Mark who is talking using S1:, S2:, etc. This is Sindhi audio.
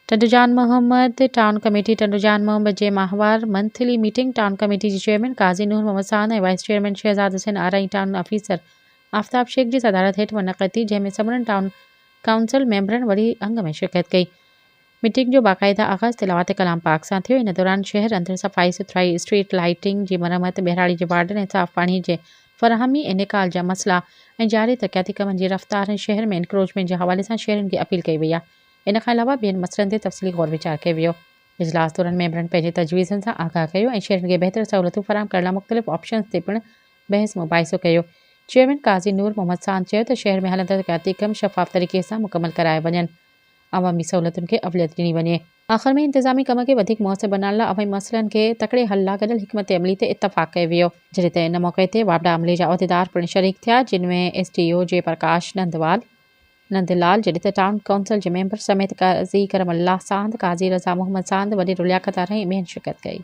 S1: Tando Jan Muhammad, town committee Tando Jan Muhammad جي ماهوار منٿلي ميٽنگ ٽائون ڪميٽي جي chairman Qazi Noor Muhammad Sand ۽ vice chairman Shahzad Hussain Arain town officer Aftab Shaikh جي صدارت هيٺ منعقد ٿي جنهن ۾ سمورن ٽائون ڪائونسل ميمبرن وڏي انگ ۾ شرڪت ڪئي. ميٽنگ جو باقاعده آغاز تلاوت ڪلام پاڪ سان ٿيو ان دوران شهر اندر صفائي سٿرائي، اسٽريٽ لائيٽنگ جي مرمت، ٻهراڙي جي وارڊن ۽ صاف پاڻي جي فراهمي ۽ نيڪال جا مسئلا ۽ جاري ترقياتي ڪمن جي رفتار ۽ شهر ۾ انڪروچمينٽ جي حوالي سان شهرين کي اپيل ڪئي وئي آهي. ان کان علاوه ٻين مسئلن تي تفصيلي غور ويچار ڪيو ويو. اجلاس دوران ميمبرن پنهنجي تجويزن سان آگاهه ڪيو ۽ شهرين کي بهتر سهولتون فراهم ڪرڻ لاء مختلف آپشنز تي پڻ بحث مباحثو ڪيو. چيئرمين قاضي نور محمد ساند چيو ته شهر ۾ هلندڙ ترقياتي ڪم شفاف طريقي سان مڪمل ڪرايا وڃن، عوامي سهولتن کي اوليت ڏني وڃي. آخر ۾ انتظامي ڪم کي وڌيڪ موثر بنائڻ لاء عوامي مسئلن کي تڪڙي حل لاء گڏيل حڪمت عملي تي اتفاق ڪيو ويو. جڏهن ته ان موقعي تي واپڊا عملي جا عهديدار پڻ شريڪ ٿيا جن ۾ ايس ڊي او جي پرڪاش نندوال، نند لال جڏهن ته ٽائون ڪائونسل جي ميمبر سميت قاضي ڪرم الله ساند، قاضي رضا محمد ساند، وڏيرو لياقت آرائين ۽ ٻين شرڪت ڪئي.